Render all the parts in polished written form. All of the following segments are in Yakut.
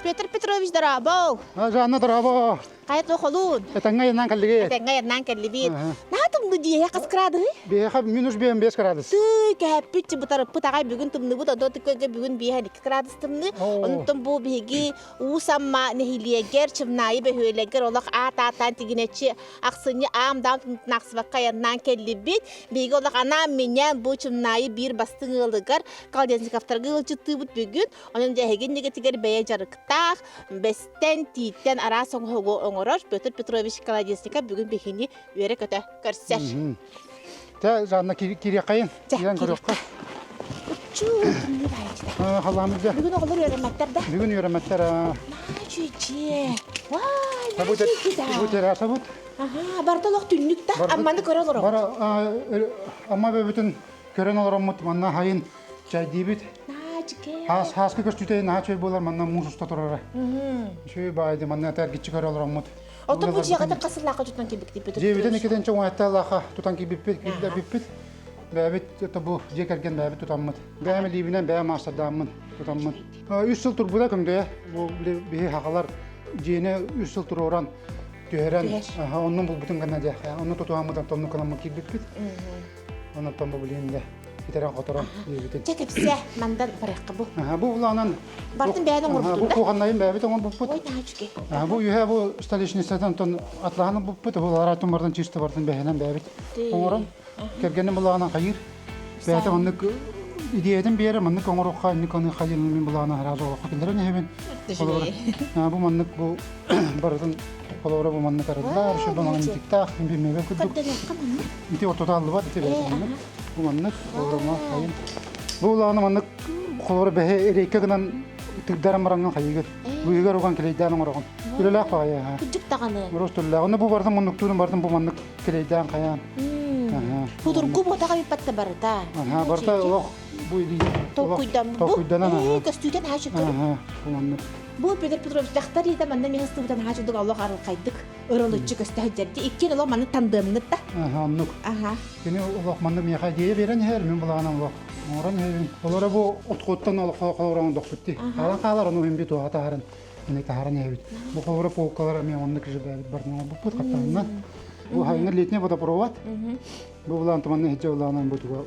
Петр Петрович дорообо! Жанна дорообо! Хайа холуун? Этэҥҥэ айаннаан кэллигит. Этэҥҥэ айаннаан кэллибит. Наһаа тымныы дии, хас градуһуй? Биһиэхэ минус 5 градус. Тыы, кэһэппит, бытарыппыт аҕай бүгүн тымныбыт, онтон тыккыга бүгүн 5 градус тымныы. Онтон бу биһиги Уус Амма нэһилиэгэр, Чымнаайы бөһүөлэгэр олох аат-аатаан тигинэччи ахсынньы аам-даам тымнытын айаннаан кэллибит. Биһиги олох анаан-минээн бу Чымнаайы биир бастыҥ ыалыгар Колодезниковтарга ыалдьыттыыбыт бүгүн. Онон дьэ эһиги иннигитигэр бэйэ дьарыктаах, бэстэн, тииттэн араас оҥоһугу оҥорор Петр Петрович Колодезников бүгүн биһигини үөрэ-көтө көрсөр. Тэ, Жанна, кириэххэйин. Киирэн көрүөххэ. Уччуу, тымныы баайчыта. Халаамыт дьэ. Бүгүн оҕолор үөрэммэттэр да? Бүгүн үөрэммэттэр. Наачүчиэ. Вай, наачүчү да. Бу терраса бут. Аха, барыта олох түннүк да. Амманы көрө олоробут. Бара Амма бөбүтүн көрөн олороммут манна хайын чайдиибит. Хаас хааска көстүүтэ наһаа үчүгэй буолар манна муус уста турара. Үчүгэй баайды манна этэргиччи көрө олороммут. Оттон бу дьиэҕитин хас сыллаахха тутан киирбиттиппит? Дьиэбитин иккитинчи уҥуохтаалаахха тутан киирбиппит, киирбиппит. Бэйэбит это бу дьиэ кэргэн бэйэбит тутаммыт. Бэйэм илиибинэн бэйэм маастардааммын тутаммын. Үс сыл турбута көҥдөйө. Бу биһи хахалар дьиэни үс сыл туруоран түһэрэн оннун булбутун гына дьэ онну тутуһаммытын тонну кыламмыт киирбиппит. Онон бу билин дэ итэрэн-хоторон диэбитин. Чэ кэпсээ, мандан барыахха бу. Бу улаанан Бартын бэйэн оҥорбутун Бу кухоннайын бэйэбит оҥорбуппут. Ой, наһаа үчүгэй. Бу үһэ бу столешницатан тон атлаһан буппут, бу лараатын бартын чисто бартын бэһинэн бэйэбит оҥорон. Кэргэним булаанан хайыр. Бэйэтэ маннык идеятын биэрэ маннык оҥоруохха, инник аны хайыр мин булаана хараазы олоххо киллэрэн иһэбин. Бу маннык бу барытын Холобура бу маннык арыллар, еще бу маннык тиктаах, мебель курдук. Ити ортото аллыбат, ити маннык. Бу маннык, холобура хайын. Бу улааны маннык холобура бэһи рейка гынан тырдаран бараҥҥын хайыгыт. Быыгар уган килейдээн оҥороҕун. Үлэлээх баҕайы. Кырдьык даҕаны. Урус түллээх. Онно бу бартын муннуктуурун бартын бу маннык килейдээн хайаан. Худургу буотаҕа биппатта барыта. Барыта олох бу илии толкуйдан толкуйданан көстүүтэн аһа чөкөр. Бу маннык. Бу Петр Петрович дьахтар иитэ манна миһэ ыстыбытан аһа чудук олох арылхайдык ырылыччы көстө сылдьар. Иккиэн олох маннык тандыамныт да. Аха, оннук. Аха. Кини олох маннык миэхэ идея биэрэн иһэр, мин булаҕынан олох оҥорон иһэбин. Олоро бу отхуттан олох холорон дохпут дии. Хаалан хаалар, ону иһин би туоха таһарын, мини таһаран иһэбит. Бу холоро полкалар эмиэ оннук жибээбит бардын оҥорбуппут хаттаһынна. Бу хайыҥҥа летний водопровод. Бу булаан туманны иһдьэ булаанан бу туга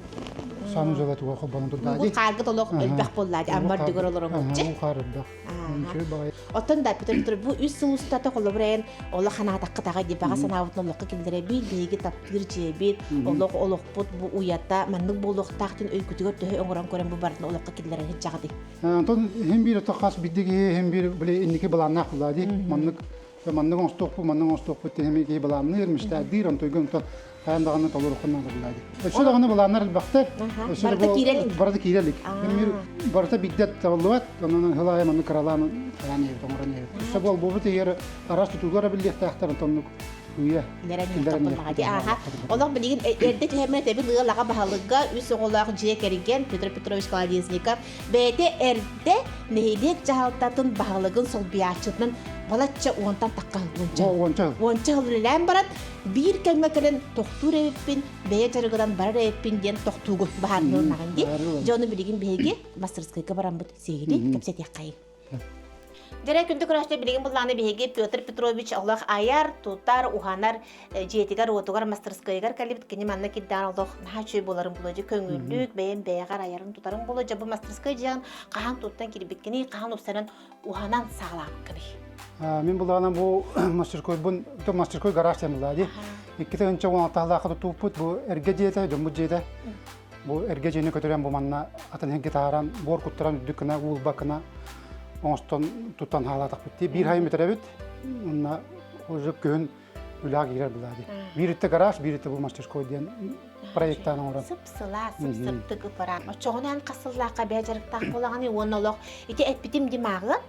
санузела туга холбонон турдаadi. Бу хааргыт олох элбэх буоллаadi, аммар дүгөр олоромуччу. Бу хаар элбэх. Оттон да Петр Петрович бу үс сыл устата холобур эйэн олох ханаатаххытаҕа дии баҕа санаабытын олоххо киллэрэбит, биһиги таптыыр дьиэбит, олох олохпут бу уйата маннык буолуохтаах диэн өйгүтүгэр төһө оҥорон көрөн бу барытын олоххо киллэрэн сылдьаҕытый? Онтон иһин биир ото хас биирдик иһин биир били инники былааннаах буоллаа дии. Маннык маннык оҥостуохпут, маннык оҥостуохпут диэн киһи былаанныыр, мечтаадыыр, онтуйга онтон хайан даҕаны толоруоххун наада буоллаа дии. Өссө даҕаны былааннар элбэхтэр. Өссө Барыта киирэ илик. Барыта киирэ илик. Барыта биирдэ табыллыбат, онон сыл аайы маннык кыралаан хайаан иһэбит, оҥорон иһэбит. Өссө буолбуппут иһигэр араас тутуулар эбиллиэхтээхтэр, онтон үйэ Олох билигин эрдэ түһэммин этэбин ыал аҕа баһылыга үс оҕолоох дьиэ кэргэн Петр Петрович Колодезников бэйэтэ эрдэ нэһилиэк дьаһалтатын баһылыгын солбуйааччытынан балачча уонтан тахха уонча уонча сыл үлэлээн баран биир кэмҥэ кэлэн тохтуур эбиппин бэйэ дьарыгынан барар эбиппин диэн тохтуугун баһаарныылнаҕын дии дьэ ону билигин биһиги мастерскойга бараммыт сиһилии кэпсэтиэххэйиҥ Дьэрэ күндү көрөөччүлэр билигин буллаҕына биһиги Петр Петрович олох айар, тутар, уһанар дьиэтигэр-уотугар, мастерскойугар кэлибит. Кини манна кирдээн олох наһаа үчүгэй буоларын булуо дьэ көҥүллүк, бэйэм бэйэҕэр айарын тутарын булуо. Дьэ бу мастерской дьиэҕин хаһан туттан кирбиккиний, хаһан упсаран уһанан саҕалаабыккыный? Мин буллаҕына бу мастерскойбун, мастерской гараж диэн буллаа дии. Иккитэ ынча уон алтаалаахха тутууппут бу эргэ дьиэтэ, дьоммут дьиэтэ. Бу эргэ дьиэни көтүрэн бу манна атын иһин таһааран, буор куттаран үрдүк гына, уулба гына оҥостон туттан хаалаатахпыт дии. Биир хайым бүтэрэбит. Онно уже күһүн үлэҕэ киирэр булаа дии. Биир өттө гараж, биир өттө бу мастерской диэн проектаан оҥорон. Сып-сылаас, сып-сырдык ыпыраан. Оччоҕунаан хас сыллаахха бэйэ дьарыктаах буолаҕыный уонна олох ити эппитим димааҕын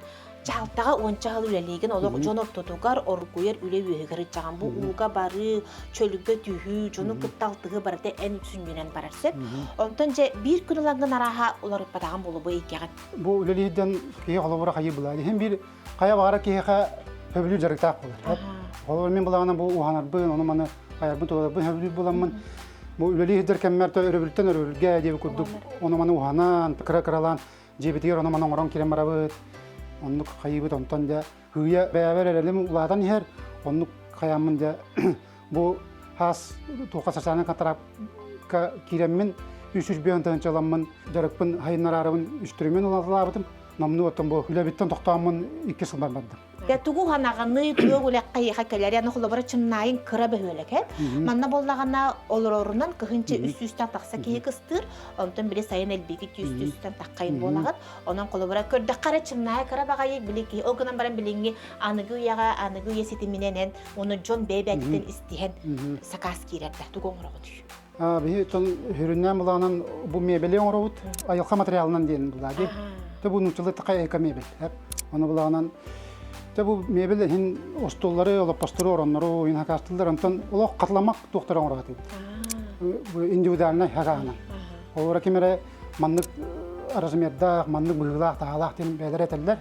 Дьаһалтаҕа уонча сыл үлэлиигин олох дьон ортотугар оргуйар үлэ үөһүгэр ыччаҕын бу ууга барыы, чөлгө түһүү, дьону кытта алтыһыы барыта эн сүнньүнэн барар сөп. Онтон дьэ биир күн ылаҥҥын арааһа уларыппатаҕын буолуо бу эйгэҕин. Бу үлэлиирдэн киһи холобура хайыы булаа. Иһин биир хайа баҕара киһиэхэ сөбүлүүр дьарыктаах буолар. Холобура мин булаҕына бу уһанарбын, ону маны айарбын туларбын сөбүлүүр буламмын бу үлэлии сылдьар кэммэр өрөбүлтэн өрөбүлгэ диэбит курдук ону маны уһанан, кыра-кыралаан дьиэбитигэр ону-маны оҥорон киирэн барабыт. Оннук хайыыбыт онтон дьэ һыыйа бэйэбэр эрэлим улаатан иһэр. Оннук хайааммын дьэ бу хаас туохха социальнай контракка киирэммин 305 тыһыынчаламмын дьарыкпын хайыннараарыбын үстүрүмүн улааталаабытым. Номнуо оттон бу үлэбиттэн тохтооммун икки сыл барбардым. Дьэ тугу ханаҕыный, туох үлэххэ эйиэхэ кэлэри, аны холобура Чымнаайын кыра бөһүөлэк эт. Манна буоллаҕына олорорунан кыһынча үс сүүстэн тахса киһи кыстыыр, онтон били сайын элбиги түс түстэн таххайын буолаҕыт. Онон холобура көрдөххө эрэ Чымнаайы кыра баҕайы били киһи ол гынан баран билиҥҥи аныгы үйэҕэ аныгы үйэ ситиминэн эн уонна дьон бэйэ-бэйэтиттэн истиһэн сакаас киирэр да тугу оҥороҕутуй? Биһи тон хүрүннээн булаанан бу мебели оҥоробут айылҕа материалынан диэн булаа ди. Те бу нууччалыы такай эко мебель. Оны булаанан те бу мебель иһин остуоллары, олоппостору, ороннору уйун хакаастылар. Онтон олох хатыламак туохтары оҥорохатыбыт. Бу индивидуальнай хакаанан. Олора ким эрэ маннык размердаах, маннык быһыылаах, таһаалаах диэн бэйэлэрэ этэллэр.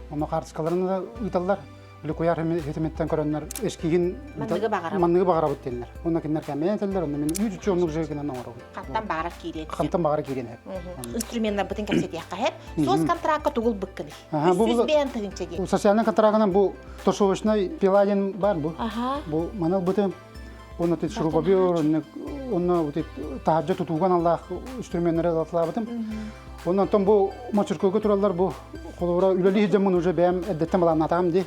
Онно хаартыскаларын да ыыталлар. Били куйаар хитимиттэн көрөннөр эскиһин манныгы баҕарабыт. Манныгы баҕарабыт диэннэр. Онно кинилэр кэмэйэн этэллэр, онно мин үүт үчү оннук же гынан оҥоробун. Хантан баҕарар киириэн. Хантан баҕарар киириэн сөп. Инструменнарбытын кэпсэтиэххэ сөп. Соц контракка тугул быккыный? 305 тыһыынча диэн. Социальный контрагынан бу тушевочный пила диэн бар бу. Бу маны ылбытым. Онно тит шуруповер, онно вот таһырдьа тутууган аллаах инструменнары ылатылаабытым. Онон онтон бу мочуркуга тураллар бу холобура үлэлии дьоммун уже бэйэм эрдэттэн былааннаатаҕым дии.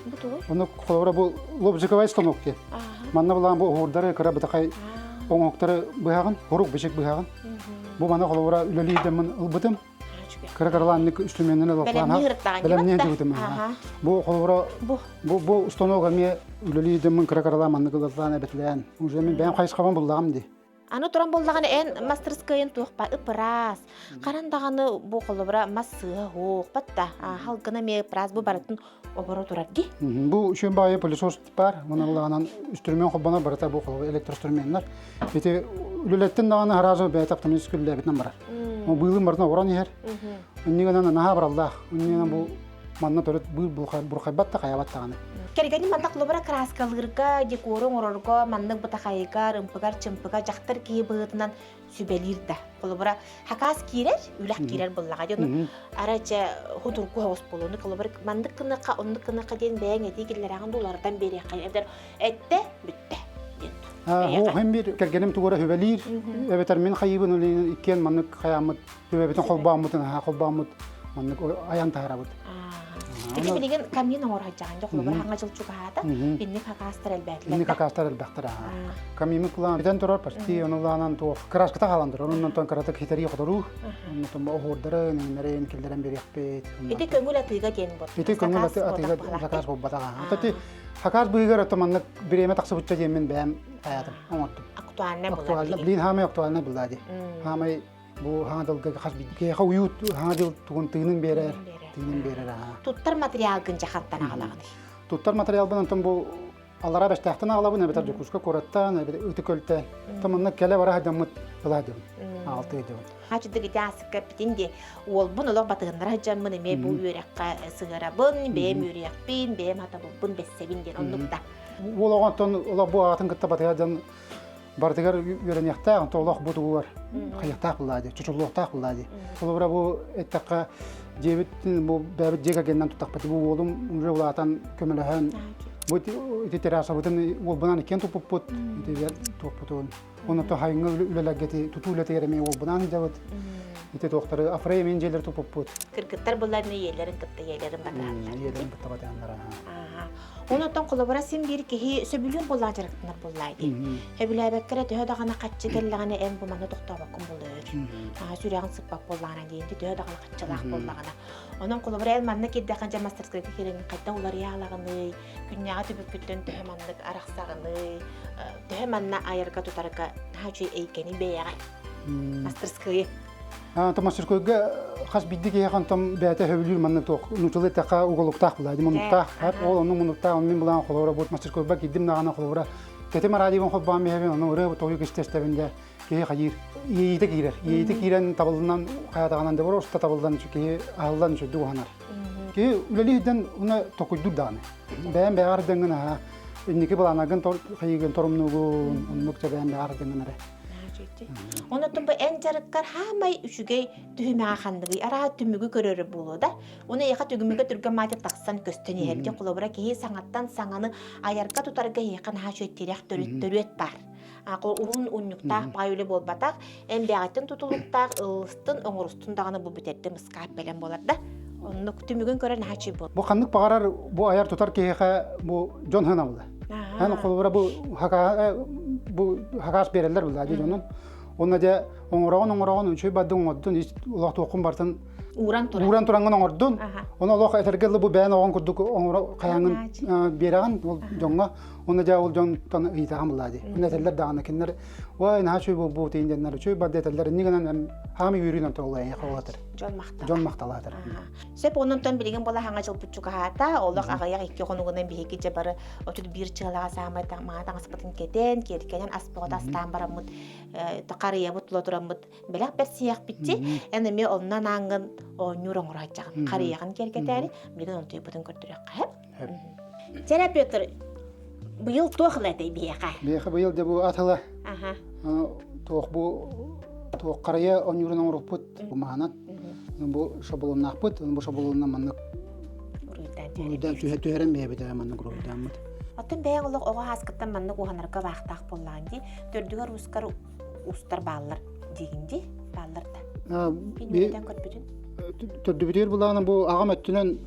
Ону холобура бу лобзиковай станок диэн. Манна былаан бу оһуурдары кыра бытахай оҥоһуктары быһаҕын, хорук бичик быһаҕын. Бу маны холобура үлэлии дьоммун ылбытым. Кыра кыралааннык үстүмүөннэн ылаплаан бэлэмниир дыбытым. Бу холобура бу бу станок эмиэ үлэлии дьоммун кыра кыралаан маннык ылатлаан эбэтлээн. Уже мин бэйэм хайысхабын буллаҕым дии. Аны туран буоллаҕына эн мастарыскыайын туохпа ыпыраас. Харан даҕаны бу холобура мас сыыһа хуохпат да халгына эмиэ ыпыраас бу барытын оборо турар ди. Бу үчүгэй баайы пылесос баар. Муналлаҕынан үстүрүмүөн холбонор барыта бу холобура электроинструменнар. Ити үлэлэттин даҕаны хараазы бэйэтэ автоматически үлэлээбитинэн барар. Быылын барытын оборон иһэр. Иннигэнэн наһаа бараллаах. Иннигэнэн бу манна төрүт быыл бурхайбат да хайабат даҕаны. Кэргэним манна холобура кырааскалыырга, декору оҥорорго, маннык бытахайыгар, ымпыгар-чымпыгар дьахтар киһи быһыытынан сүбэлиир да. Холобура, хакаас киирэр, үлэх киирэр буоллаҕа дьону. Ара чэ худургу соҕус буолуону холобура маннык гыныахха, оннук гыныахха диэн бэйэҥ этии киллэрэҕин да уларытан биэриэххэ эбэтэр эттэ бүттэ диэн. Хин бир кэргэним тугура хүбэлиир, эбэтэр мин хайыыбын үлэйин иккиэн маннык хайааммыт Төбөбүтүн холбооммутун, аһаа холбооммут маннык айан таһарабыт. Ити билигин камин оҥор сылдьаҕын дьэ холобур хаҥа дьыл чугаһаата инник хакаастар элбээтилэр. Инник хакаастар элбэхтэр аһаа. Камимы кулаан бүтэн турар почти ону туох краската хаалан турар. Оннон кыратык хитэрии хоторуу. Оннотон оһуордары, нэмнэрин киллэрэн биэриэхпит. Ити көҥүл атыыга диэн бу. Ити көҥүл атыыга заказ буолбатаҕа. Ити хакаас быыгар ото маннык бириэмэ тахсыбычча диэммин бэйэм хаятым оҥордум. Актуальнай буолар. Блин хаамай актуальнай буолла ди. Хаамай Бу хаҥа дылга хас киһиэхэ уют хаҥа дыл тугун тыынын биэрэр, тыынын биэрэр аха. Туттар материалгын дьахантан аҕалаҕыный? Туттар материалбын онтон бу аллараа Бэстээхтэн аҕалабын эбэтэр Дьокуускай куораттан эбэтэр Ытык-Көлтөн. Таманна кэлэ бара сылдьаммыт ыла сылдьабын. Аҕалтыы сылдьабын. Хачыдык ити аасыкка эппитин дии уолбун олох батыһыннара сылдьаммын эмиэ бу үөрэххэ сыһыарабын, бэйэм үөрүйэхпин, бэйэм хатабылбын бэссэбин диэн оннук да. Уол оҕонтон олох бу аҕатын кытта батыһа дьон барытыгар үөрэниэхтээх, онто олох бу тугугар хайыахтаах буллаа дии, чочуллуохтаах буллаа дии. Холобура бу эттэххэ дьиэбит бу бэйэбит дьиэ кэргэнинэн туттахпыт бу уолум уже улаатан көмөлөһөн бу ити террасабытын уолбунан иккиэн туппуппут ити туохпутун онно хайыҥҥы үлэлэргэ тутуу үлэтигэр эмиэ уолбунаан сылдьабыт ити туохтары афреймин дьиэлэри туппуппут кыргыттар булларына ийэлэрин кытта ийэлэрин батаһаллар ийэлэрин кытта батаһаллар Онон холобура син биир киһи сөбүлүүр буоллаҕа дьарыктанар буоллаа дии. Сөбүлээбэккэ эрэ төһө даҕаны хаччы кэллэҕинэ эн бу манна тохтообоккун буолуор. Сүрэҕин сыппат буоллаҕына диэн төһө даҕаны хаччылаах буоллаҕына. Онон холобура эн манна киирдэххин дьэ мастерскойга киирэн хайдах уларыйаалаҕыный, күннээҕи түбүккүттэн төһө маннык арахсаҕыный, төһө манна айарга-тутарга наһаа үчүгэй эйгэни бэйэҕэр мастерскойы То мастерскойга хас биирдии киһиэхэ онтон бэйэтэ сөбүлүүр маннык туох нууччалыы эттэххэ уголуктаах булаа муннуктаах ол онну муннуктаах мин булаан холобура бу мастерскойба киирдим даҕаны холобура тэтим радиобын холбоон биһэбин ону ырыа тойук истэстэбин дьэ киһи хайыыр иэйиитэ киирэр иэйиитэ киирэн табыллынан хайатаҕынан да уста табыллан киһи аһыллан үчүгдүк уһанар киһи үлэлиирдэн уна токуйдуур даҕаны бэйэм бэйэҕэр дьаҥҥын аһа инники былаанагын хайыыгын торумнуугун оннук бэйэм бэйэҕэр дьаҥҥын эрэ. Онон бу эн дьарыккар хаамай үчүгэй түһүмэҕэ ханныгый? Араа түмүгү көрөрө буолуо да. Оны эйиэхэ түгүмүгэ түргэн маати тахсан көстөн иһэргэ холобура киһи саҥаттан саҥаны айарга тутарга эйиэхэ наһаа үчүгэй тирэх төрүт баар. Уһун унньуктаах баай үлэ буолбатах, эн бэҕэттэн тутулуктаах ылыстын, оҥорустун даҕаны бу бүтэрдим ыскаап бэлэм буолар да. Оннук түмүгүн көрөр наһаа үчүгэй буолар. Бу ханнык баҕарар бу айар тутар киһиэхэ бу дьон сыанабыла. Эн холобура бу хака бу хакаас биэрэллэр булла дии дьонун. Онно дьэ оҥороҕун оҥороҕун үчүгэй бардын оҥордун ис олох туоххун бартын Ууран туран. Ууран тураҥҥын оҥордун. Ону олох этэргэ дылы бу бэйэн оҕон курдук оҥоро хайаҥын биэрэҕин ол дьоҥҥо. Онно дьэ ол дьонтон ыйытаҕын булла дии. Онно этэллэр даҕаны кинилэр ой наһаа үчүгэй буолбут иин диэннэр үчүгэй барды этэллэр инньэ гынан хаамы үөрүүнэн толлой эйиэхэ олатыр. Дьон махтала. Дьон махталаатар. Сөп онон билигин була хаҥа дьылбыт чугаһаата, олох аҕыйах икки хонугунан биһиги дьэ бары 31 чыалаҕа саамай маҥа таҥаспытын кэтэн, киэркэнэн ас бөҕөтө астаан бараммыт, харыйабыт тула тураммыт бэлэх бэрсиэхпитчи, эн эмиэ онно анаангын оонньуур оҥорооччаҕын, харыйаҕын киэркэтээри, билигин онтуйбутун көрдөрүөххэ. Чэрэ Петр, быйыл туох ыла этэй биһиэхэ? Биһиэхэ быйыл дьэ бу ат ыла. Туох бу туох харайа оонньуурун оҥоруппут бу маһанан. Бу шаблоннаахпыт, бу шаблонунан маннык уруйдаан түһэрэн бэйэбит маннык уруйдааммыт. Оттон бэйэҥ олох оҕо ааскыттан маннык уһанарга баахтаах буоллаҕын дии. Төрдүгэр уускар устар бааллар диигин дии, бааллар да. Кинилэртэн көрбүтүн. Төрдүбүтүгэр булаана бу аҕам өттүнэн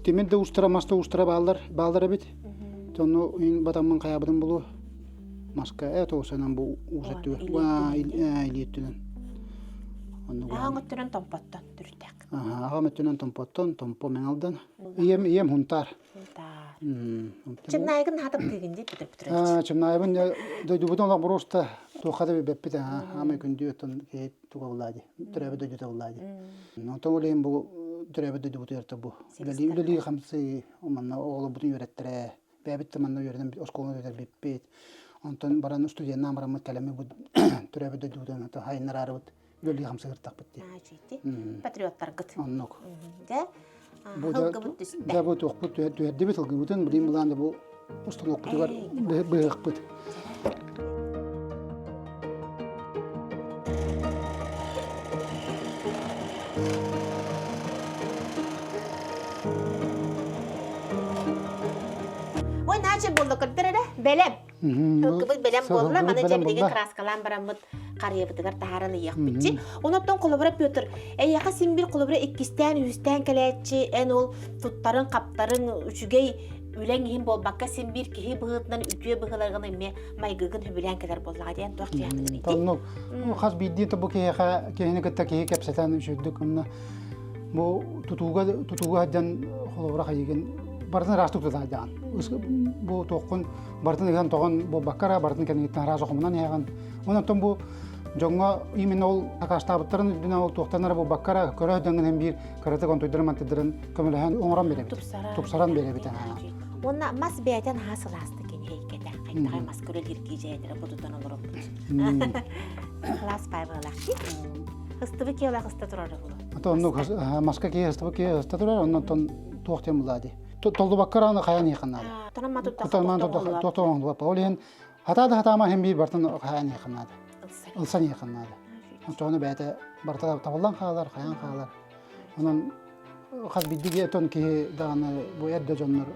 Тимир да устара, мас да устара бааллар, бааллар эбит. Онно ин батаммын хайаабытым булу. Маска тоосанан бу уусаттыгар. Илиэттинэн. Аҕаҥ өттүнэн томпоттон түртэк. Аҕам өттүнэн томпоттон, томпо мэҥалдан. Ийэм ийэм хунтаар. Хунтаар. Чымнаайгын хатаптыгын дии Петр Петрович. Чымнаайбын дойдубутун олох боруоста туохха да билбэппит аамай күндү оттон туга буллаа дии төрөөбүт дойдута буллаа дии онтон ол иһин бу төрөөбүт дойдубутугар бу үлэлии үлэлии хамсыы манна оҕолорбутун үөрэттэрэ бэйэбит да манна үөрэнэн оскуоланы бүтэрбиппит онтон баран студеннаан бараммыт кэлэммит бу төрөөбүт дойдубутун хайыннараарыбыт үлэлии хамсыыртахпыт дии патриоттаргыт оннук дьэ бу дьэ бу туохпут түһэрдибит ылгыбытын билин былаан да бу установкутугар быһыахпыт Ой, наче буолла көрдөр эрэ, бэлэм. Ылгыбыт бэлэм буолла, маны дьэ билигин краскалаан бараммыт харыйабытыгар таһааран ыйыахпытчи. Онон холобура Петр, эйиэхэ син бир холобура иккистээн, үһүстээн кэлээччи, эн ол туттарын, хаптарын үчүгэй үлэҥ иһин буолбакка син биир киһи быһыытынан үтүө быһыыларгын эмиэ майгыгын сөбүлээн кэлэр буоллаҕа диэн туох диэхпитин Оннук хас биирдии бу киһиэхэ киһини кытта киһи кэпсэтэн үчүгдүк онно бу тутууга тутууга сылдьан холобура хайыгын барытын ыраастык тута сылдьаҕын бу туоххун барытын ыһан тоҕон буолбакка эрэ барытын кэнниттэн араас хомунан иһэҕин онон бу дьоҥҥо именно ол акаастаабыттарын үрдүнэн ол туохтан эрэ буолбакка эрэ көрө сылдьаҥҥын биир кыратык онтуйдарын мантыдарын көмөлөһөн оҥорон биэрэбит тупсаран биэрэбит уонна мас бэйэтэ наһаа сылаастык кини хайдаҕай мас көрөлүүр киижээтэрэ бутутан олоробут сылаас паайбалаах ыстыбы киэлэх ыста турар Ото оннук маска киһи ыстыбы киһи ыста турар оннон туох диэн булаа дии толлубакка рааны хайан иһиэххин наада Тутарман тотоҥ ол иһин хатаа да хатаама иһин биир бартын хайан иһиэххин наада ылсан иһиэххин наада оччоҕуна бэйэтэ барыта табыллан хаалар хайан хаалар онон хас биирдии тон киһи даҕаны бу эрдэ дьоннор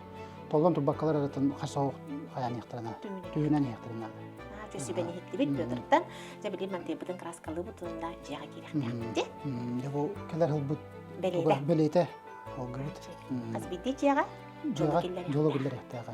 толлон турбаккалар эрэтэн хас соҕух хайан иһиэхтэрин түһүнэн иһиэхтэрин наада Чөсүбэн иһиттибит Петртан. Дьэ билим мантыйбытын краскалыыбыт уонна дьиэҕэ киирэхтээхпит. Дьэ бу кэлэр ылбыт Бэлиэтэ. Бэлиэтэ. Алгыбыт. Хас биирдии дьиэҕэ дьолу киллэриэхтээх.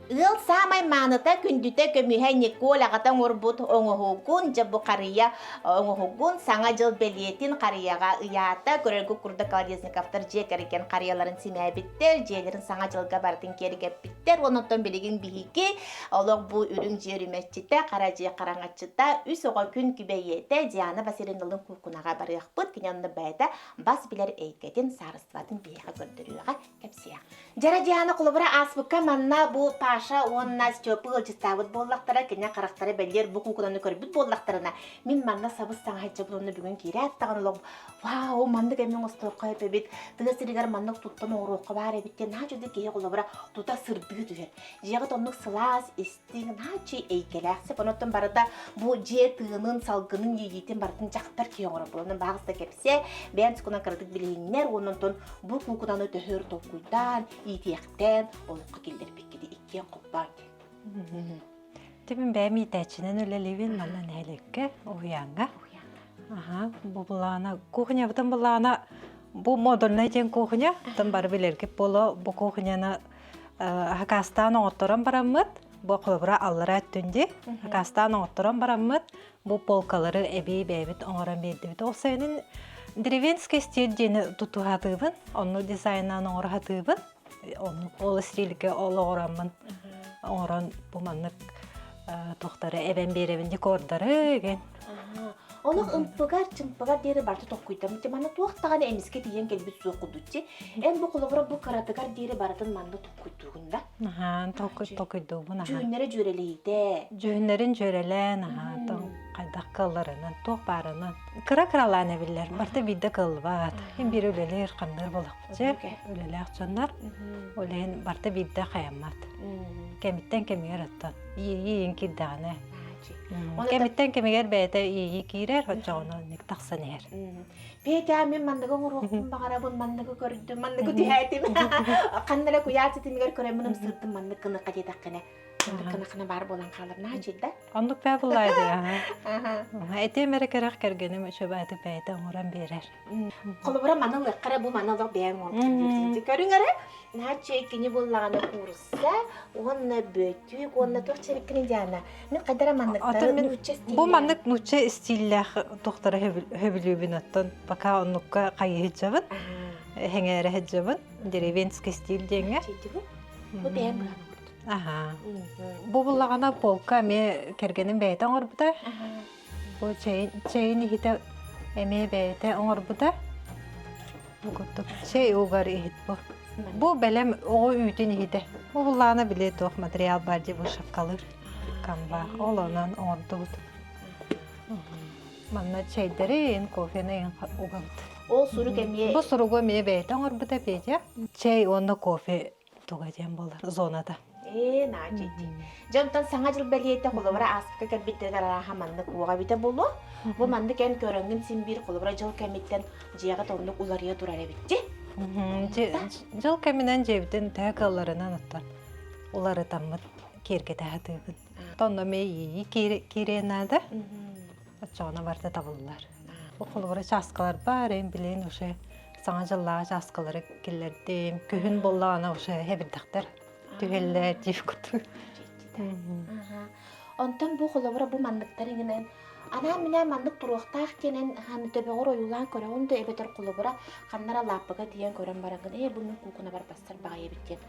Ыал саамай мааныта, күндүтэ көмүһэ Николь аҕата оҥорбут оҥоһугун, дьэ бу харыйа оҥоһугун Саҥа дьыл бэлиэтин харыйаҕа ыйаата. Көрөргө курдук Колодезниковтар дьиэ кэргэн харыйаларын симээбиттэр, дьиэлэрин Саҥа дьылга барытын киэргэппиттэр. Онон билигин биһиги олох бу үрүҥ дьиэ үрүмэччитэ, хара дьиэ хараҥаччыта, үс оҕо күн күбэйиэтэ Диана Васильевналыын куукунаҕа барыахпыт. Кини онно бэйэтэ бас билэр эйгэтин, саарыстыбатын биһиэхэ көрдөрүөҕэ, кэпсиэҕэ. Дьара Диана холобура ааспыкка манна бу партия. Паша уонна Степа ыалдьыттаабыт буоллахтара, кини харахтара бэлиэр бу куукунаны көрбүт буоллахтарына, мин манна сабыс саҥа сылдьабын уонна бүгүн киирээт даҕаны олох вау, маннык эмиэ оҥостуохха эбит, тыа сиригэр маннык туттан оҥоруохха баар эбит диэн наһаа үчүгэй киһи холобура тута сырдыы түһэр. Дьиэҕит оннук сылаас, истиҥ, наһаа үчүгэй эйгэлээх сөп. Онон барыта бу дьиэ тыынын, салгынын, иэйиитин барытын дьахтар киһи оҥорор буолан баҕас да кэпсээ, бэйэн сукунан кыратык билиһиннэр уонна онтон бу куукунаны төһөр толкуйдаан, иитиэхтээн олоххо киллэрбиккити иккиэн холбоон диэн. Тибин бэйэм иитээччинэн үлэлиибин манна нэһилиэккэ, уһуйааҥҥа. Аха, бу былаана, кухнябытын былаана бу модульнай диэн кухня, тым бары билэргит буолуо, бу кухняны хакастаан оҥотторон бараммыт, бу холобура аллара өттүн дии, хакастаан оҥотторон бараммыт, бу полкалары эбии бэйэбит оҥорон биэрдибит. Ол сайынын деревенский стиль диэни тутуһатыыбын, онну дизайнаан оҥоро сатыыбын. Оннук ол стильгэ олоҕураммын оҥорон бу маннык туохтары эбэн биэрэбин декордары ген. Олох ымпыгар, чымпыгар диэри барыта толкуйдаммыт. Манна туох даҕаны эмискэ тиийэн кэлбит суох курдуччи. Эн бу холобура бу кыратыгар диэри барытын манна толкуйдуугун да? Аһаан толкуйдуубун аһаан. Дьүһүннэрэ дьүөрэлиитэ. Дьүһүннэрин дьүөрэлээн аһаан хайдах кыалларынан, туох баарынан. Кыра-кыралаан эбиллэр. Барыта биирдэ кыаллыбат. Ким биир үлэлиир, хамныыр буоллахпыт дьэ. Үлэлээх дьоннор. Ол иһин барыта биирдэ хайаммат. Кэмиттэн кэмигэр оттон. Иэйии киирдэҕинэ. Кэмиттэн кэмигэр бэйэтэ иэйии киирэр, оччоҕуна оннук тахсан иһэр. Петя, мин манныгы оҥоруохпун баҕарабын, манныгы көрдүм, манныгы түһээтим. Ханна эрэ куйаар ситимигэр көрөммүн ымсыырдым, маннык гыныхха диэтэххинэ. Маннык гынаххына баар буолан хаалар. Наачый да? Оннук бээ буллаайды. Этиэм эрэ кэрэх кэргэним үчүгэйдик бэйэтэ оҥорон биэрэр. Холобура маны ылыахха эрэ бу маны олох бэйэҥ оҥорбут Көрүҥ эрэ, нааччы кини буллаҕына куурусса уонна бөтүүк уонна туох чэриккини Диана. Мин хайдара манныктары нуучча Бу маннык нуучча стиллээх туохтары хөбүлүүбүн оттон пока оннукка хайыһыдьабын, хэҥээрэ сылдьабын. Деревенский стиль диэҥҥэ. Бу бэйэҥ быһан оҥордун. Аха. Бу буллаҕына полка эмиэ кэргэним бэйэтэ оҥорбута. Бу чэйин, чэйин иһитэ эмиэ бэйэтэ оҥорбута. Бу курдук чэй угар иһит бу. Бу бэлэм оҕо үүтүн иһитэ. Бу буллаҕына били туох материал бар дии вышивкалыыр канва. Ол онон оҥордубут. Манна чэйдэрин, кофены угабыт. Ол сурук эмиэ... Бу суругу эмиэ бэйэтэ оҥорбута Петя. Чэй уонна кофе туга диэн буолар зоната. Ээ, наадьыйдыы. Дьэ, онтон Саҥа дьыл бэлиэтэ холобура ааспыкка кэлбиттэригэр арааһа маннык уоҕа эбитэ буолуо. Бу маннык эн көрөҥҥүн син биир холобура дьыл кэмиттэн дьиэҕит оннук уларыйа турар эбит дии. Дьыл кэминэн дьиэбитин төһө кыалларынан оттон уларытаммыт киэргэтэ сатыыбын. Онно эмиэ иэйии киириэн наада. Оччоҕуна барыта табыллар. Бу холобура чааскалар баар, эн билигин уже саҥа дьыллааҕы чааскалары киллэрдим. Күһүн буоллаҕына уже эбирдэхтэр түһэллэр диир курдук. Онтон бу холобура бу манныктар иҥинэн анаан-минээн маннык туруохтаах диэнэн хааны төбөҕөр ойуулаан көрөҕүн да эбэтэр холобура ханнара лааппыга тиийэн көрөн бараҥҥын ээ бу мин куукуна барбастар баҕайы эбит диэн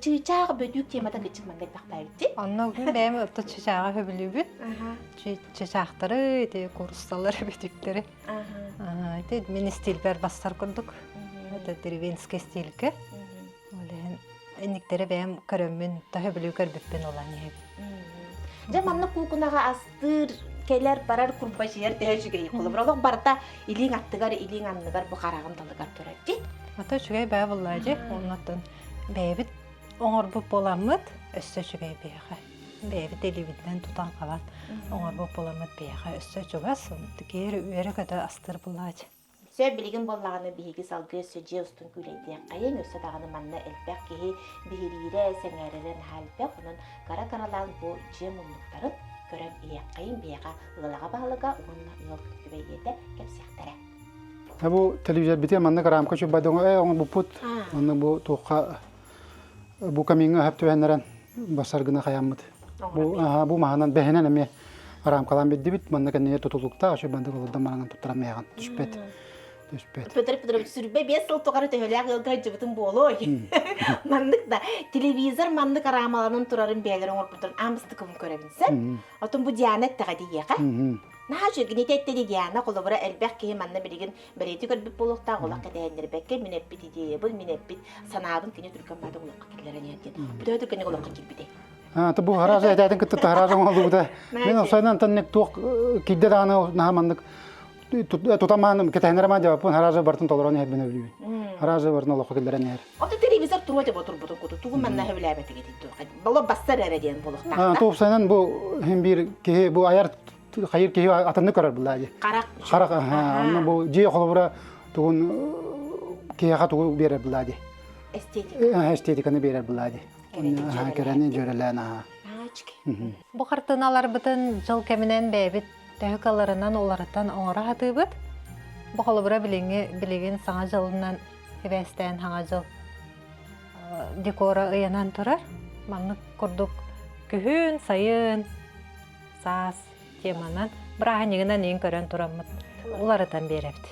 чыычаах бөдүүк темата кыччык манна элбэхтээбит дии. Онно бэйэм орто чычааҕы сөбүлүүбүн. Чычаахтары, ити кууруссалары, бөтүүктэри. Ити мин стилбэр бассар курдук. Это деревенский стильгэ. Ол иһин инниктэри бэйэм көрөммүн, таһы бүлүү көрбүппүн улан иһэбин. Дьэ манна куукунаҕа астыыр, кэлэр, барар, курбачыйар төһө үчүгэй. Холобура олох барыта илииҥ аттыгар, илииҥ анныгар бу хараҕын далыгар турар дии. Ата үчүгэй бээ буллаа дии. Оннуттан бэйэбит оҥорбут буоламмыт өссө үчүгэй биһиэхэ. Бэйэбит илиибитинэн тутан-хабан оҥорбут буоламмыт биһиэхэ өссө чугас, киэр үөрэ-көтө астыыр буллаач. Сөп билигин буоллаҕына биһиги салгыы өссө дьиэ устун күүлэйдиэххэйиҥ, өссө даҕаны манна элбэх киһи биһириирэ, сэҥээрэрэ наһаа элбэх, онон кыра-кыралаан бу дьиэ муннуктарын көрөн иһиэххэйиҥ, биһиэхэ ыалаҕа баһылыга уонна ыал күбэй ийэтэ кэпсиэхтэрэ. Бу телевизорбитигэр маннык рамка чубадоҥо ээ оҥорбуппут. Онно бу туохха бу камиҥҥа өһөп түһэннэрэн басар гына хаяммыт. Бу бу маһынан бэһинэн эмиэ рамкалаан биддибит. Манна кэннигэр тутулуктаах үчүгэй бандык олордон маранан туттаран мээҕин түспэт. Түспэт. Петр Петрович сүрбэ 5 сыл тухары төһөлөөх ыалга сылдьыбытым буолуой? Маннык да телевизор маннык араамаланан турарын бэйэлэрэ оҥорбуттарын аамыстыкыбын көрөбүн сэр. Отон бу Диана эттэҕэ диэхэ. Наһаа үчүгэй эттэри Диана холобура элбэх киһи манна билигин бэлиэтии көрбүт буолуохтаах олох кэтэһиннэрбэккэ мин эппит идеябын, мин эппит санаабын кини түргэн баада олоххо киллэрэн иһэр диэн. Бу төһө түргэнник олоххо киирбитэй? А, бу харааса этэтин кытта таһарааса оҥоһуллубута. Мин осойнан танник туох киирдэ даҕаны наһаа маннык тутамаан кэтэһиннэрэ маан дьабаппын харааса бартын толорон иһэрбин өбүлүүбүн. Харааса бартын олоххо киллэрэн иһэр. Ото телевизор туруо деп отурбутун куту тугу манна сөбүлээбэтигит Боло бассар эрэ диэн буолуохтаах. Туупсайынан бу хин биир киһи бу айар хайыр киһи атынны көрөр булла дии. Харах. Харах онно бу дьиэ холобура тугун киһиэхэ тугу биэрэр булла дии. Эстетика. Эстетиканы биэрэр булла дии. Кэрэни дьүөрэлээн аха. Бу хартыыналарбытын дьыл кэминэн бэйэбит төһө кыларынан уларытан оҥоро сатыыбыт. Бу холобура билиҥҥи билигин саҥа дьылынан сибээстээн саҥа дьыл декора ыйанан турар. Маннык курдук күһүн, сайын, саас теманан бырааһынньыгынан иин көрөн тураммыт уларытан биэрэбит.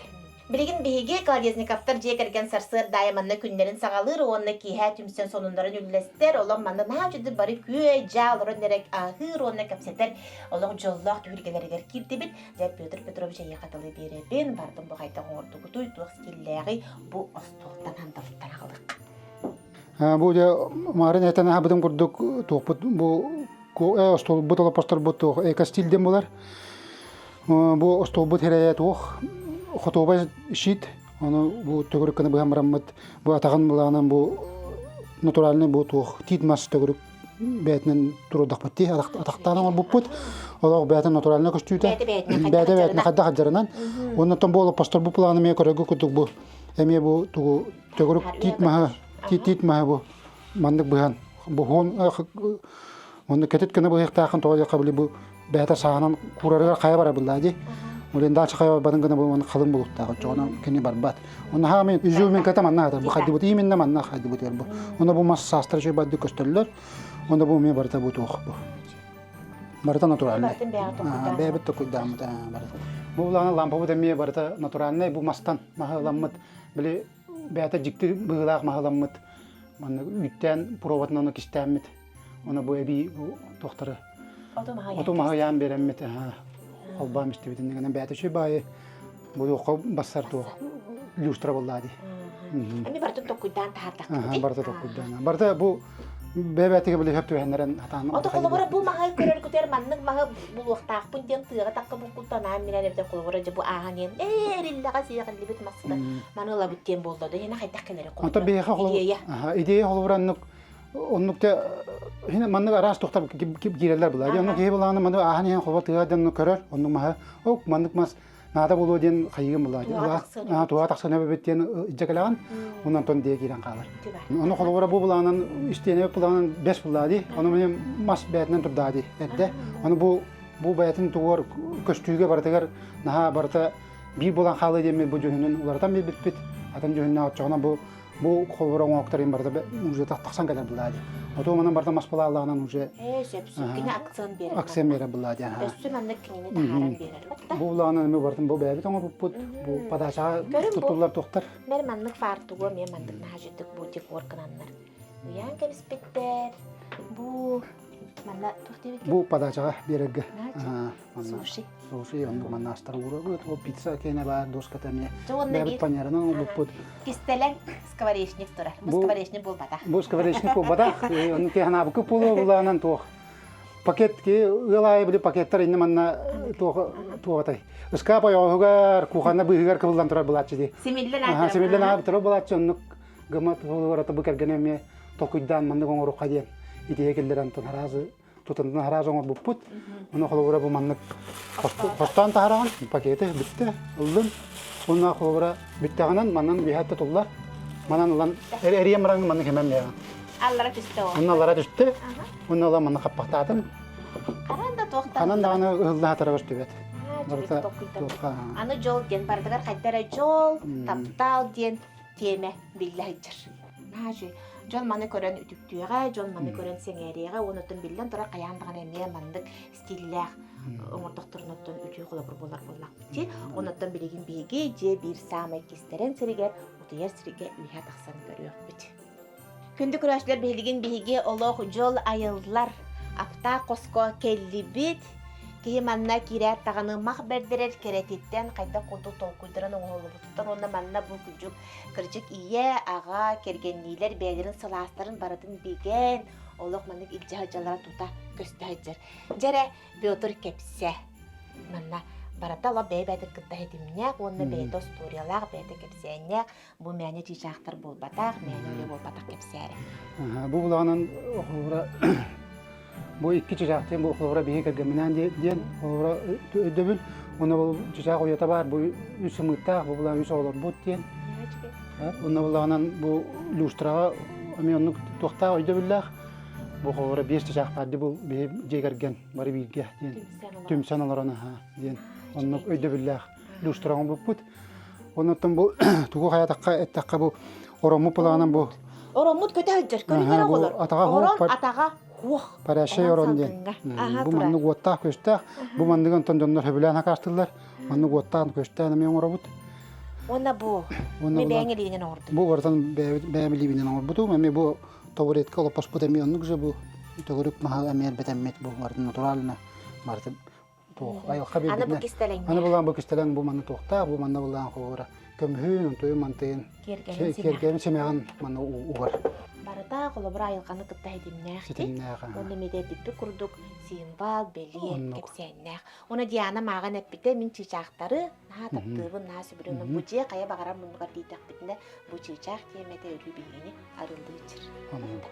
Билигин биһиги Колодезниковтар дьиэ кэргэн сарсыарда аайы манна күннэрин саҕалыыр уонна киэһэ түмсэн сонуннарын үллэстэр, олох манна наһаа үчүгэй бары күө-дьаа олорон эрэ аһыыр уонна кэпсэтэр олох дьоллоох түһүлгэлэригэр киирдибит. Дьэ, Петр Петрович эйиэхэ тылы биэрэбин, бардым бу хайдах оҥордугутуй, туох стиллээҕий бу остуолтан ханталыттан аҕалыахха. Бу дьэ маарын этэн аһабытым курдук туохпут бу остуолбут олоппосторбут туох эко-стиль диэн буолар. Бу остуолбут хирэйэ туох хотуобай щит ону бу төгүрүк гына быһан бараммыт бу атаҕын былаанан бу натуральный бу туох тиит мас төгүрүк бэйэтинэн туруордахпыт дии атахтаан оҥорбуппут олох бэйэтин натуральнай көстүүтэ бэйэтэ бэйэтинэ хайдах хадьарынан уонна оттон бу олоппосторбут планы эмиэ көрөргө курдук бу эмиэ бу тугу төгүрүк тиит маһы тиит маһы бу маннык быһан бу хуон Онно кэтит гына быһыахтааххын тоҕо диэххэ били бу бэйэтэ саанан куурарыгар хайа бара быллаа дии. Олен дальше хайа барбатын гына бу оны халын булуктаах оччоҕуна кини барбат. Онно хаамын изюминката манна хатар бу хайдыбыт именно манна хайдыбыт бу. Онно бу мас саастара чөй барды көстөллөр. Онно бу эмиэ барыта бу туох бу. Барыта натуральный. Бэйэбит токуйдааммыт барыта. Бу улахан лампабыт эмиэ барыта натуральный бу мастан маһыламмыт били бэйэтэ дьикти быһыылаах маһыламмыт маннык үүттээн пробатынан ону кистээммит Оны бу эбии бу туохтары оту маһыйаан биэрэммит холбоон истибит иннигинэн бэйэтэ үчүгэй баайы бу туохха бассар туох люстра буоллаа дии. Эми барытын токкуйдаан таһаардахпыт. Барыта токкуйдаан. Барыта бу бэйэ-бэйэтигэр били хөп түбэһэннэрэн хатаан. Ото холобура бу маһы көрөргүтэр маннык маһы булуохтаахпын диэн тыаҕа такка буккуттан аан минэн эбитэ холобура дьэ бу ааһан иэн ээ эриллэҕэ сиэҕиллибит маста маны ылабыт диэн буолла да иһинэ хайдах кэлэри Онтон биһиэхэ идея. Идея холобура оннук Оннук те хин маннык араас тухтар киирэллэр була. Оннук киһи булааны маны ааһан иһэн хоба тыа диэн көрөр. Оннук маһы ок маннык мас наада буолуо диэн хайыгын була. Туга тахсан эбит диэн илдьэ кэлэҕин. Онон тон дие киирэн хаалар. Ону холобура бу булаанан истиэнэ булаанан бэс булаа дии. Ону мин мас бээтинэн турдаа дии. Эрдэ. Ону бу бу бэйэтин тугуар көстүүгэ барытыгар наһаа барыта биир буолан хаалыы диэммит бу дьүһүнүн уларытан биэрбиппит. Атын дьүһүннээх оччоҕуна бу Бу холбор оҥоһуктарын барыта уже тахсан кэлэр былаа дии. Оту манан барыта мас былаалааҕынан уже Ээ, сөп, сөп. Кини акцион биэрэр. Акцион биэрэр былаа дии. Өссө маннык кинини таһааран биэрэр. Бу былаанан эми барытын бу бэйэбит оҥорбуппут. Бу подачаҕа туттуллар туохтар. Мэр маннык фартугу эмиэ маннык наһаа бу декор гынаннар. Уйаан кэбиспиттэр. Бу манна туох диэбиккин? Бу подачаҕа биэрэргэ. Суши. Суши, оннук манна астар уурабыт. Ол пицца киэнэ баар, доската эмиэ. Бэйэбит панеранан оҥорбуппут. Кистэлэҥ скворечник турар. Бу скворечник буолбатах. Бу скворечник буолбатах. Оннук киһи буолуо булаанан туох. Пакет ки ыал аайы били пакеттар инне манна туох туоҕатай. Ыскаап ойоҕоһугар, кухонна быыһыгар кыбыллан турар булааччы дии. Симиллэн аатырар. Симиллэн аатырар булааччы оннук гымат буолугар бу кэргэнэ эмиэ толкуйдаан маннык оҥоруохха диэн идея киллэрэн аразы тутандан араас оҥорбуппут. Ону холобура бу маннык хостоон таһараҕын, пакеты бүттэ, ыллын. Уонна холобура бүттэҕинэн манан үөһэ тутуллар. Манан ылан эрийэн баран маннык хэмэн бэйэҕин. Аллара түстэ ол. Онно аллара түстэ. Онно ылан манна хаппахтаатым. Ханан да туохтан. Ханан даҕаны ыһылла хатара көстүбэт. Барыта Аны дьол диэн барытыгар хайда эрэ дьол, таптал диэн тиэмэ биллэ сылдьар. Наһаа үчүгэй. Дьон маны көрөн үтүктүөҕэ, дьон маны көрөн сэҥээриэҕэ уонна оттон биллэн турар хайаан даҕаны эмиэ маннык стиллээх оҥордохторун оттон үтүө холобур буолар буоллахпыт дии. Онуттан билигин биһиги дьиэ биир саамай кистэлэҥ сиригэр, утуйар сиргэ үөһэ тахсан көрүөхпүт. Күндү көрөөччүлэр биһилигин биһиги олох дьол айыллар аптаах хоско кэллибит. Киһи манна киирээт даҕаны мах бэрдэрэр кэрэтиттэн хайдах курдук толкуйдаран оҥоһуллубутуттан уонна манна бу күдьүк кырдьык ийэ, аҕа, кэргэнниилэр бэйэлэрин сылаастарын барытын бигэн, олох маннык илдьэ сылдьаллара тута көстө сылдьар. Дьэ эрэ, Петр кэпсэ. Манна барыта олох бэйэ-бэйэтин кытта ситимнээх уонна бэйэтэ остуоруйалаах, бэйэтэ кэпсээннээх, бу мээнэ чыычаахтар буолбатах, мээнэ үлэ буолбатах кэпсээрэ. Бу булаҕынан холобура бу икки чыычаах диэн бу холобура биһи кэргэмминээн диэн холобура өйдөбүл уонна бу чыычаах уйата баар бу үс сымыыттаах бу булаҕан үс оҕолорбут диэн уонна булаҕынан бу люстраҕа эмиэ оннук туохтаах өйдөбүллээх бу холобура биэс чыычаах баар дии бу биһи дьиэ кэргэн бары бииргэ диэн түмсэн олорон аха диэн оннук өйдөбүллээх люстраҕа оҥорбуппут Оннуттан бу тугу хайатахха эттэххэ бу ороммут пылаанан бу Ороммут көтө сылдьар, көрүҥэр оҕолор. Атаҕа Орон атаҕа хуох. Парящий орон диэн. Бу маннык уоттаах көстөөх. Бу маннык онтон дьоннор сөбүлээн акаастыллар. Маннык уоттаах көстөөн эмиэ оҥоробут. Уонна бу Уонна бэйэҥ илиинэн оҥордум. Бу барытын бэйэм илиибинэн оҥорбутум. Эмиэ бу табуретка олоппоспут эмиэ оннук же бу төгүрүк маһа эмиэ элбэтэммит бу барытын натурально барытын туох айылҕа Аны бу биэрбитинэ кистэлэҥ. аны булаан бу кистэлэҥ бу манна туохтаах бу манна булаан холобура көмүһүн онтуйун мантыйын Киэргэлин симэҕин. киэргэлин симэҕин манна угар Барыта холобура айылҕаны кытта ситимнээх ситимнээх Уонна эмиэ курдук символ, бэлиэ, Оннук. кэпсээннээх. Уонна Диана мааҕын эппитэ, мин чыычаахтары наһаа таптыыбын, наһаа сөбүлүүбүн. Бу дьиэ хайа баҕарар муннугар тиийдэхпитинэ, бу чыычаах тиэмэтэ өрүү биһигини арыллыычыр. Оннук.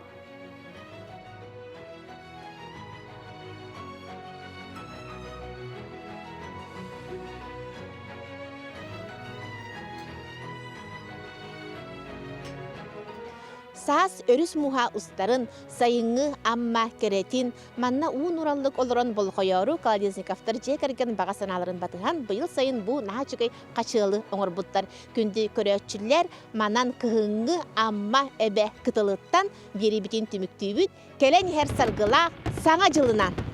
Саас өрүс муха устарын, сайыҥҥы Амма кэрэтин, манна уу нураллык олорон болҕойоору Колодезниковтар дьиэ кэргэн баҕа санааларын батыһан быйыл сайын бу наһаа үчүгэй хачыалы оҥорбуттар. Күндү көрөөччүлэр, манан кыһыҥҥы Амма эбэ кытылыттан биэриибитин түмүктүүбүт. Кэлэн иһэр саргылаах Саҥа дьылынан!